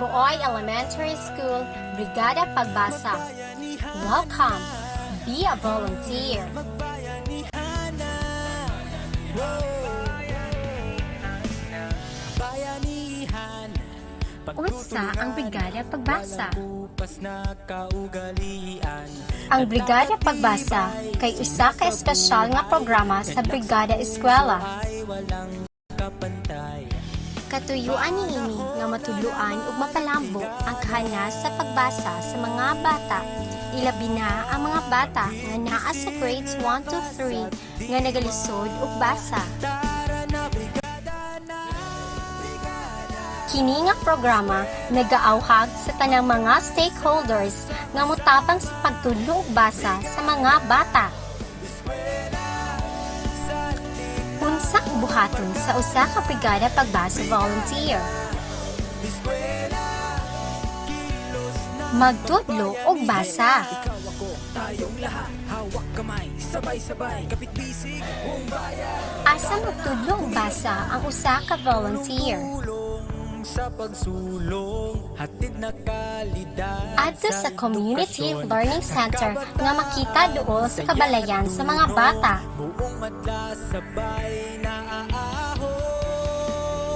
Sibuoy Elementary School Brigada Pagbasa. Welcome! Be a volunteer! Magbayanihan na. Whoa. Bayanihan. Unsa ang Brigada Pagbasa? Walang kupas na kaugalian. Ang Brigada Pagbasa kay usa ka espesyal nga programa sa Brigada Eskwela. Ay walang kapantay. Katuyuan niini nga matudloan ug mapalambo ang kahanas sa pagbasa sa mga bata. Ilabi na ang mga bata nga naa sa grades 1 to 3 nga nagalisod og basa. Tara na, brigada na. Kini nga programa nagaawhag sa tanang mga stakeholders nga motabang sa pagtudlo og basa sa mga bata. Unsa ang buhaton sa usa ka Brigada Pagbasa volunteer? Magtudlo og basa. Ikaw, ako, tayong lahat. Hawak kamay, sabay-sabay. Kapit-bisig, buong bayan. Asa magtudlo og basa ang usa ka volunteer? Tulong sa pagsulong. Hatid na kalidad. Adto sa Community edukasyon. Learning Center nga makita duol sa kabalayan sa mga bata. Buong madla sabay naaaho.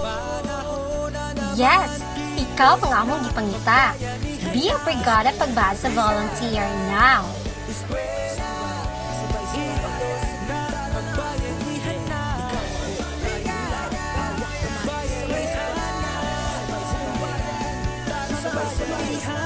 Panahon na na. Yes, ikaw ang among gipangita. Be a Brigada Pagbasa volunteer now. Eskwela, kilos na, magbayanihan na. Bayanihan na. Sabay-sabay.